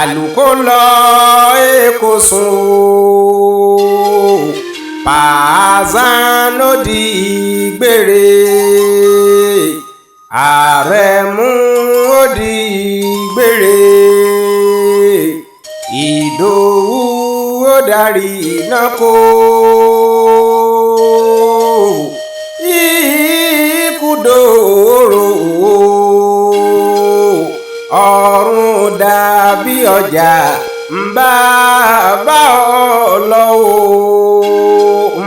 Àlùkò lọ èkó sùn o, Pàṣán ló di gbére, Àrẹ̀mú ó di gbére, Ìdòwú ó darí iná kó, ikú dòrò, ọ̀run dàbí ọjà ń bá bá ọ lọ o,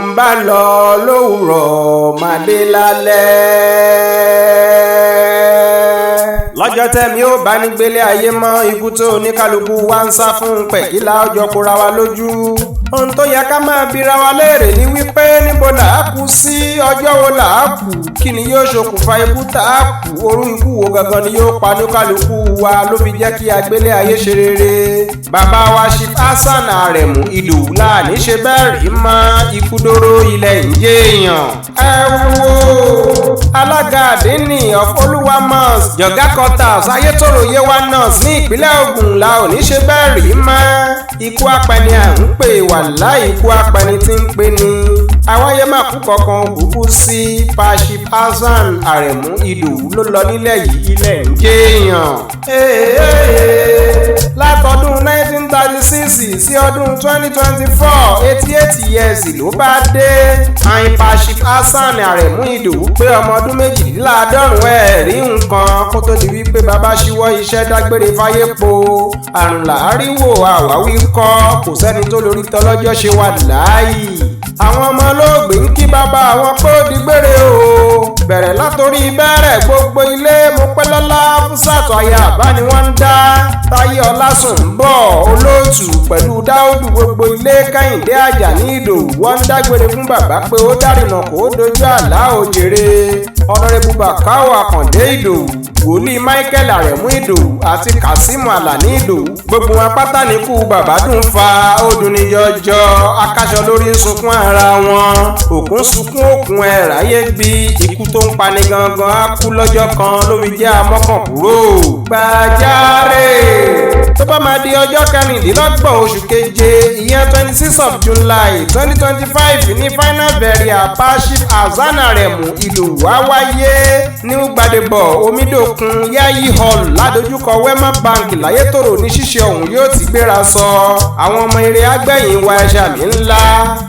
ń bá lọ lówùrọ̀ màdé lálẹ́. Lọ́jọ́ tẹ́mi ó bá ní gbélé ayé mọ́, ikú tó oníkálukú wa ń sá fún pẹ̀kílà ọjọ́ kóra wa lójú. Ohun tó yẹ ká máa bira wa léèrè ni wípé níbo là á kú sí, ọjọ́ wo là á kú, kí ni yóò ṣokùnfà ikú tá a kú, orú ikú wo gangan ni yóò pa oníkálukú wa ló fi jẹ́ kí agbélé ayé ṣe rere. Bàbá wa Chief Hasan Aremu Ìdòwú láàní ṣe bẹ́ẹ̀ rí mọ́, ikú dóró ilẹ̀ ń jẹ́ èèyàn. Ẹ wo alága àdínní of Olúwa Mosque, Jọ̀gá Quarters, Ayétòrò Yewa North ní ìpínlẹ̀ Ògùn la ò ní ṣe bẹ́ẹ̀ rí mọ́. Ikú apẹni à ń pè, wàláhì ikú apẹni tí ń pè ní. Àwáyé má kú kankan kúkú sí. Chief Hasan Aremu Ìdòwú ló lọ nílẹ̀ yìí, ilẹ̀ ń jẹ́ èèyàn. Látọdún 1936 sí ọdún 2024, 88 years ló bá dé. Àyìnpá Chief Hasan Aremu Ìdòwú pé ọmọ ọdún 92, ẹ̀ rí nǹkan kó tó di wípé bàbá ṣíwọ́ iṣẹ́ dágbére fáyé po. Àrùn làáríwò àwáwí kọ́, kò sẹ́ni tó lórí tọlọ́jọ́ ṣe wà láàyè. Àwọn ọmọ olóògbé ń kí bàbá àwọn pé ó di gbére o. Bẹ̀rẹ̀ látòrí bẹ̀rẹ̀ gbogbo ilé Mopẹ́lọ́lá Fúsàtọ̀ aya àbá ni wọ́n ń dá. Táyé Ọlásùn ń bọ̀ olóòtú pẹ̀lú Dáúdù, gbogbo ilé Kẹ́hìndé Àjàní Ìdòwú wọ́n ń dágbére fún bàbá pé ó dárìnà kó dojú àlá òjèrè. Ọ̀nàrẹ́bù Bàkáwò Àkàndé Ìdòwú, Wòlíì Michael Aremu Ìdòwú àti Kazeem Alani Ìdòwú, gbogbo wọn pátá ní kú bàbá dùn fa, ó dùn ní jọjọ. Akáṣọ lórí ń sunkún ara wọn, òkun sunkún òkun ẹ̀ ráyé bí ikú tó ń pani gangan á kú lọ́jọ́ kan ló fi jẹ́ amọ́kàn kúrò. Gbàjáre tó bá máa di ọjọ́ 26 oṣù keje, ìyẹn 26 of July 2025 ní final burial Chief Hasan Aremu Ìdòwú á wáyé ní Gbadebo Omidokun Yayi Hall ládojúkọ Wema Bank láyétòrò ní ṣíṣe ọ̀hún yóò ti gbéra sọ. Àwọn ọmọ eré agbẹ̀yìn wa ẹ̀ṣà mi ńlá,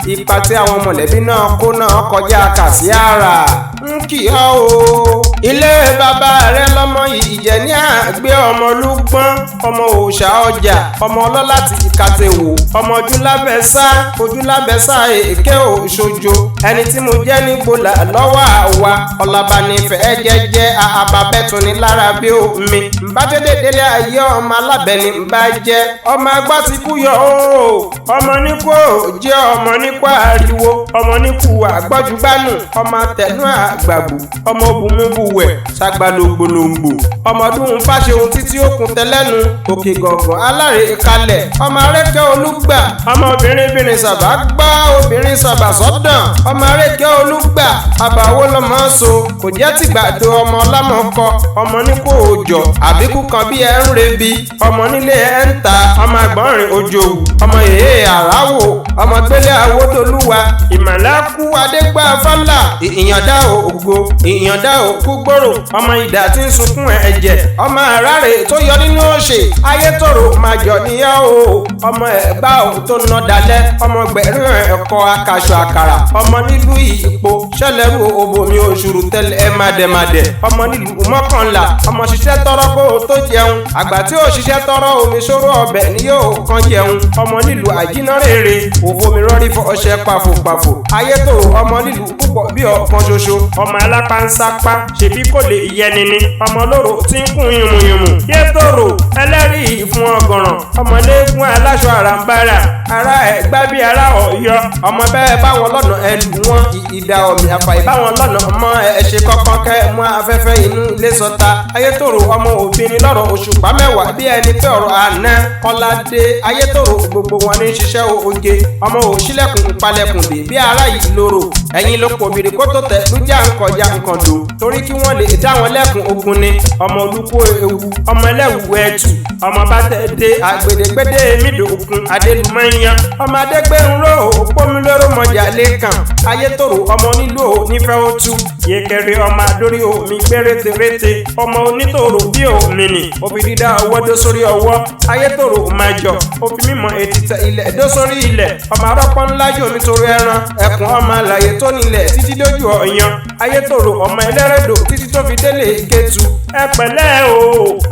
ipa tí àwọn mọ̀lẹ́bí náà kó náà kọjá kàsíàrà ń kì ọ́ o. Ilé bàbá rẹ lọ́mọ ìjẹ́ ní àgbẹ̀, ọmọ olúgbọ́n, ọmọ òòṣà ọjà, ọmọ ọlọ́lá ti ìkàtẹ̀wò, ọmọ ojúlábẹ́sá ojúlábẹ́sá èké òṣojo, ẹni tí mo jẹ́ ní gbolà lọ́wọ́ àwa ọ̀làbànífẹ̀ jẹ́jẹ́ àbàbẹ́tún ní lára bí omi nbá dédé délé ayé, ọmọ alábẹ́ni nbá jẹ́, ọmọ agbá ti kú yọ ooo, ọmọ ní kò jẹ́, ọmọ ní kò ariwo, ọmọ ní kù àgbọ́júgbánù, ọmọ àtẹnú àgbàgbù, ọmọ òbúmúbùwẹ̀ ṣàgbàlógbòlòǹgbò, ọmọ ọdún fáṣeun títí òkun tẹlẹ́nu òkè gọ̀ngàn aláre kalẹ̀, ọmọ arẹ́kẹ́ olúgbà, ọmọ obìnrin bìnrin sàbà gbá obìnrin sàbà sọ́dàn, ọmọ arẹ́kẹ́ olúgbà àbàwọ́ lọ́mọ so kò jẹ́ tìgbàdo, ọmọ ọlámọkọ, ọmọ ní kò òjò àbíkú kan bí ẹ ń rebi, ọmọ nílé ẹ ń ta, ọmọ àgbọ̀nrín òjòwú, ọmọ èé àráwò, ọmọ gbélé àwòdolúwa, ìmàlákú adégbà fálà, ìyàndá ògo, ìyàndá òkú gbòòrò, ọmọ ìdà tí ń sunkún ẹ̀jẹ̀, ọmọ àràrè tó yọ nínú òṣè ayétòrò májọ níyà o, ọmọ ẹ̀gbá ò tó ná dalẹ̀, ọmọ gbẹ̀rún ẹ̀kọ́ akaṣọ àkàrà, ọmọ nílùú ìpò ṣẹlẹ̀rú òbòmí òṣùrù tẹ́lẹ̀ ẹ̀ màdẹ̀màdẹ̀, ọmọ nílùú mọ́kànlá, ọmọ ṣiṣẹ́ tọrọ kó o tó jẹun, àgbà tí ò ṣiṣẹ́ tọrọ omi ṣòro ọbẹ̀ ni yóò kàn jẹun, ọmọ nílùú àjínárèrè òfomi rọrí fọ ọṣẹ pàfòpàfò ayétòrò, ọmọ nílùú púpọ̀ bí ọ̀kan ṣoṣo, ọmọ alápá ń sápá ṣèbí kò lè yẹni ni, ọmọ lóró tí ń kún yùmùyùmù yétòrò ẹlẹ́rìí fún ọgọ̀ràn, ọmọlẹ́gùn aláṣọ àràǹbarà, ará Ẹ̀gbá bí ará Ọ̀yọ́, ọmọ bẹ́ẹ̀ báwọn lọ́nà ẹlù wọn ìdá ọ̀mì àfàì báwọn lọ́nà mọ́ ẹ ṣe kọ́kọ́ kẹ́ mú afẹ́fẹ́ inú ilé sọta ayétòrò, ọmọ obìnrin lọ́rọ̀ òṣùpá mẹ́wàá bí ẹni pé ọ̀rọ̀ àná kọ́ládé ayétòrò, gbogbo wọn ní ṣiṣẹ́ oge, ọmọ òṣìlẹ̀kùn palẹ̀kùn dè bí ará yìí lóró. Ẹ̀yin ló kò bìrì kó tó tẹ̀ lújà ń kọjá nǹkan dò torí kí wọ́n lè dá wọn lẹ́kùn ogun ni. Ọmọ olùkó ewu, ọmọ ẹlẹ́wù ẹ̀tù, ọmọ bá tẹ̀ dé àgbèdégbèdé mídòkun adélùmọ́yán, ọmọ adégbèrúnrò òpómúlérò mọ̀jà lẹ́kàn ayétòrò, ọmọ onílò nífẹ̀ẹ́ òtú yékèrè, ọmọ adórí omi gbérétérété, ọmọ onítòrò bí omi nì òbí dídá ọwọ́ dó sórí ọwọ́ ayétòrò májọ òfin mímọ etí tẹ ilẹ̀ dó sórí ilẹ̀, ọmọ arọ́pọ̀ ńlá jò nítorí ẹran ẹkùn, ọmọ àlàyé tó nílẹ̀ títí dójú ọ̀yàn ayétòrò, ọmọ ẹlẹ́rẹ̀dò títí tó fi délé ìkẹtù. Ẹ pẹ̀lẹ́ o,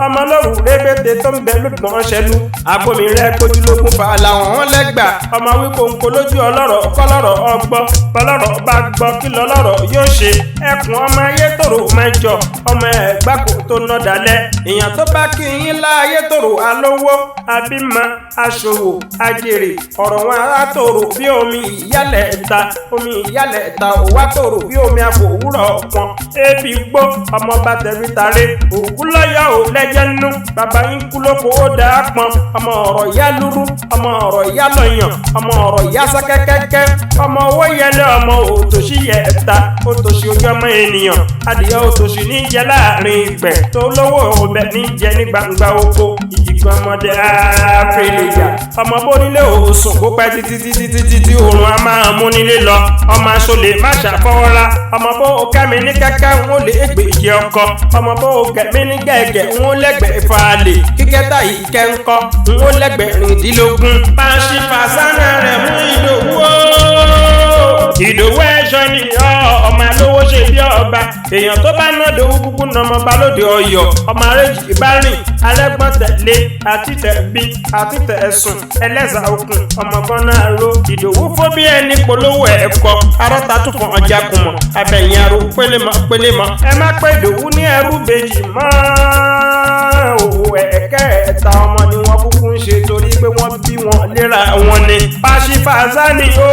ọmọ lóru rébété tó ń bẹ lùgbọ́n ṣẹlú abomi rẹ gbójúlógún fa làwọn wọn lẹ́gbà, ọmọ wípé òǹkó lójú ọlọ́rọ̀ kọ́lọ́rọ̀ ọgbọ́ bọ́lọ́rọ̀ bá gbọ́ kí lọ́lọ́rọ̀ yóò ṣe. Ẹkùn ọmọ ayétòrò mẹ́jọ ọmọ ẹ̀gbákò tó ná dalẹ̀, èèyàn tó bá kí yín láyétòrò alówó abímọ aṣòwò ajèrè, ọ̀rọ̀ wọn alátòrò bí omi ìyálẹ̀ ẹ̀ta, omi ìyálẹ̀ ẹ̀ta òwá tòrò bí omi àfòwúrọ̀ pọn ebi gbó, ọmọ bá tẹ̀rí taré òkú lọ́yọ̀ ò lẹ́jẹ̀ nú, bàbá yín kú lóko ó dà á pọn, ọmọ ọ̀rọ̀ ìyá lúrú, ọmọ ọ̀rọ̀ ìyá lọ́yàn, ọmọ ọ̀rọ̀ ìyá sákẹ́kẹ́kẹ́, ọmọ owó yẹlẹ, ọmọ òtòṣì yẹ ẹ̀ta, òtòṣì ojú ọmọ ènìyàn, adìyẹ òtòṣì ní jẹ láàrin ìgbẹ́ tó lówó ọbẹ̀ ní jẹ ní gbangba oko, ìjìgbọ́n ọmọdé áfíríkà, ọmọ bónílé òsùn kó pẹ́ títí títí títí tí oòrùn á máa mú nílé lọ, ọmọ aṣọlè má ṣàfọwọ́ra, ọmọ bó o kẹ́mi ní kẹ́kẹ́ ń ó lè gbè jẹ ọkọ, ọmọ bó o gẹ̀mí ní gẹ̀gẹ̀ ń ó lẹ́gbẹ̀ẹ́ fàálè, kíkẹ́ta yìí kẹ́ ń kọ́ ń ó lẹ́gbẹ̀ẹ́ rìndínlógún. Pàṣípàṣánà rẹ̀ mú Ìdòwú o, Ìdòwú ẹ̀ṣọ́ ni ọmọ alówó ṣe bí ọba, èèyàn tó bá ná dòwú kúkú nà ọmọ balóde Ọ̀yọ́, ọmọ arẹjì ìbárìn alẹ́gbọ́n tẹ̀lé àti tẹ̀bí àti tẹ̀sùn ẹlẹ́sà okùn ọmọ kan náà ro. Ìdòwú fó bí ẹni polówó ẹ̀kọ́ arọ́ta tún fún ọjà kùmọ̀ abẹ̀yìn aró pélémọ̀ pélémọ̀, ẹ má pé Ìdòwú ní ẹrú bèjì mọ́ òwò ẹ̀kẹ́ ẹ̀ta ọmọ ni wọ́n kúkú ń ṣe torí pé wọ́n bí wọn léra wọn ni. Pàṣípàṣá ni ó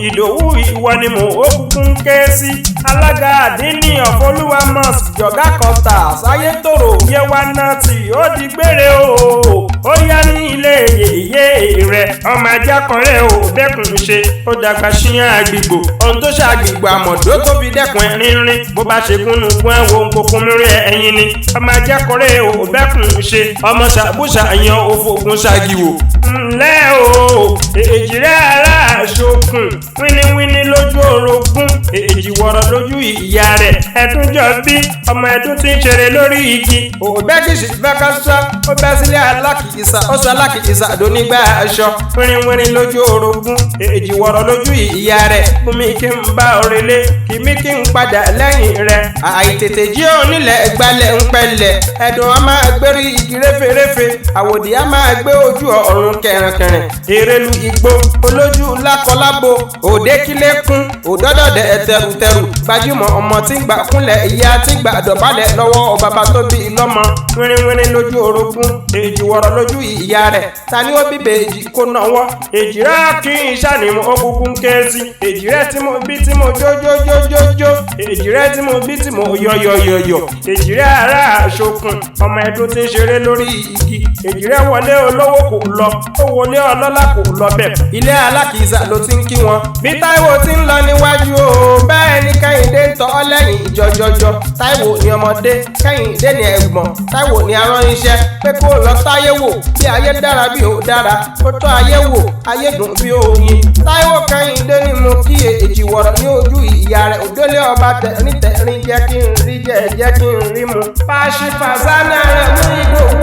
Ìdòwú ìwọ ni mò ó kúkú ń ké sí, alága àdínní ọ̀fọlúwa mosque jọ̀gá kọta sáyétòrò yẹwa náà tí ó di gbére o, ó yá ní ilé yèyé rẹ, ọmọ ajá kọrẹ ò bẹ́kùn ṣe ó dàgbà ṣíyàn àgbègbò, ohun tó ṣàgbègbò àmọ̀dó tó fi dẹ́kun ẹ̀rín rín bó bá ṣe kúnnú gún ẹ̀wọ̀ nkókó mìíràn ẹ̀yìn ni, ọmọ ajá kọrẹ ò bẹ́kùn ṣe ọmọ ṣàbùṣà yan òfògùn ṣàgìwò. Ǹlẹ́ o èjì rẹ̀ ara àṣokùn wíníwíní lójú orogún, èjì wọ̀rọ̀ lójú ìyá rẹ̀, ẹ̀dùn jọ bí ọmọ ẹ̀dùn tí ń ṣeré lórí igi. Òbẹ́kìsì bẹ́kọ́sọ́ ó bẹ́ sílé alákìísà ó sọ alákìísà dónígbà aṣọ, wíníwíní lójú orogún, èjì wọ̀rọ̀ lójú ìyá rẹ̀, mú mi kí n bá òrèlé kì mí kí n padà lẹ́yìn rẹ̀. Àìtètè jí onílẹ̀ gbalẹ̀ ń pẹlẹ̀, ẹ̀dùn á máa gbérí igi réferéfe, àwòdì á máa gbé ojú ọ̀run kẹrànkẹràn, erelu igbó olójú lákọlábo, òde kílẹ̀kùn òdọ́dọ̀dẹ̀ tẹrutẹru, gbajúmọ̀ ọmọ tí ń gbà kúnlẹ̀ ìyá tí ń gbà dọ̀bálẹ̀ lọ́wọ́ bàbá tó bí lọ́mọ, wínrínwínrín lójú orogún, èjì wọ̀rọ̀ lójú ìyá rẹ̀, ta ni ó bí bèjì kó náwọ́, èjì rẹ̀ kí n ṣànímọ̀ ó kúkú ń ké sí, èjì rẹ̀ tí mo bí tí mo jó jó jó jó jó, èjì rẹ̀ tí mo bí tí mo yọ yọ yọ yọ, èjì rẹ̀ ará àṣokùn ọmọ ẹdun tí ń ṣeré lórí igi, èjì rẹ̀ wọlé olówó kò lọ, ó wọlé ọlọ́lá kò lọ bẹ̀, ilé alákìísà ló ti ń kí wọn. Bí Táíwò ti ń lọ níwájú o, bẹ́ẹ̀ ni Kẹ́hìndé ń tọ́ ọ lẹ́yìn jọjọjọ. Táíwò ni ọmọdé, Kẹ́hìndé ni ẹ̀gbọ́n, Táíwò ni aránṣẹ́ pé kó lọ táyé wò bí ayé dára bí ó dára, ó tọ́ ayé wò ayé dùn bí oyin. Táíwò Kẹ́hìndé ni mo kí èjì wọ̀rọ̀ ní ojú ìyá rẹ̀, òdólé ọba tẹ̀rín tẹ̀rín jẹ́ kí n rí jẹ́ jẹ́ kí n rí mu. Pàṣípàṣánà rẹ̀ mú Ìdòwú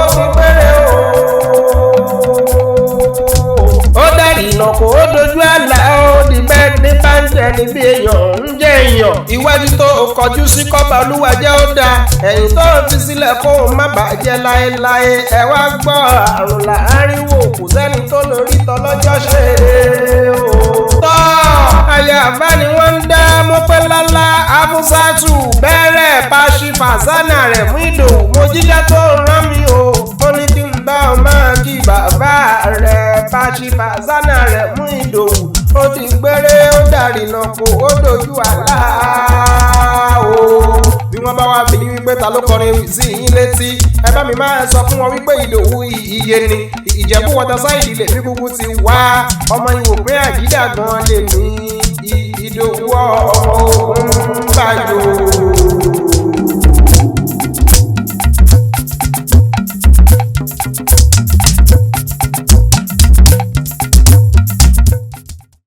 ó ti péré o. Ó dẹ̀rì ìnàkó ó dojú àlà ó di bẹ́ẹ̀ ní bá ń jẹ ní bí èèyàn ń jẹ èèyàn. Iwájú tó o kọjú sí kọ́ba olúwa jẹ́ ó dáa, ẹ̀yìn tó o fi sílẹ̀ kó o má bàjẹ́ láéláé. Ẹ wá gbọ́ àrùn láàárín wò kò sẹ́ni tó lórí tọ́lọ́jọ́ ṣe o. Tọ́ àyàbá ni wọ́n ń dá mọ́pẹ́lálá afúnṣáṣù bẹ̀rẹ̀ pàṣípàṣánà rẹ̀ mú Ìdòwú mo jíjẹ́ tó rán mi o. Ó ní kí n bá ọ máa kí bàbá rẹ̀ pàṣípàṣánà rẹ̀ mú Ìdòwú ó ti gbére ó dàrínà kó ó dojú àlá o. Bí wọ́n bá wá bí yín wípé ta ló kọrin sí yín létí, ẹ bá mi máa sọ fún wọn wípé Ìdòwú iye ni. Ìjẹ̀bú Waterside lèmi kúkú ti wá, ọmọ ìwòpin àjídàgbọ̀n lèmi, Ìdòwú ọmọ ogun gbàjò.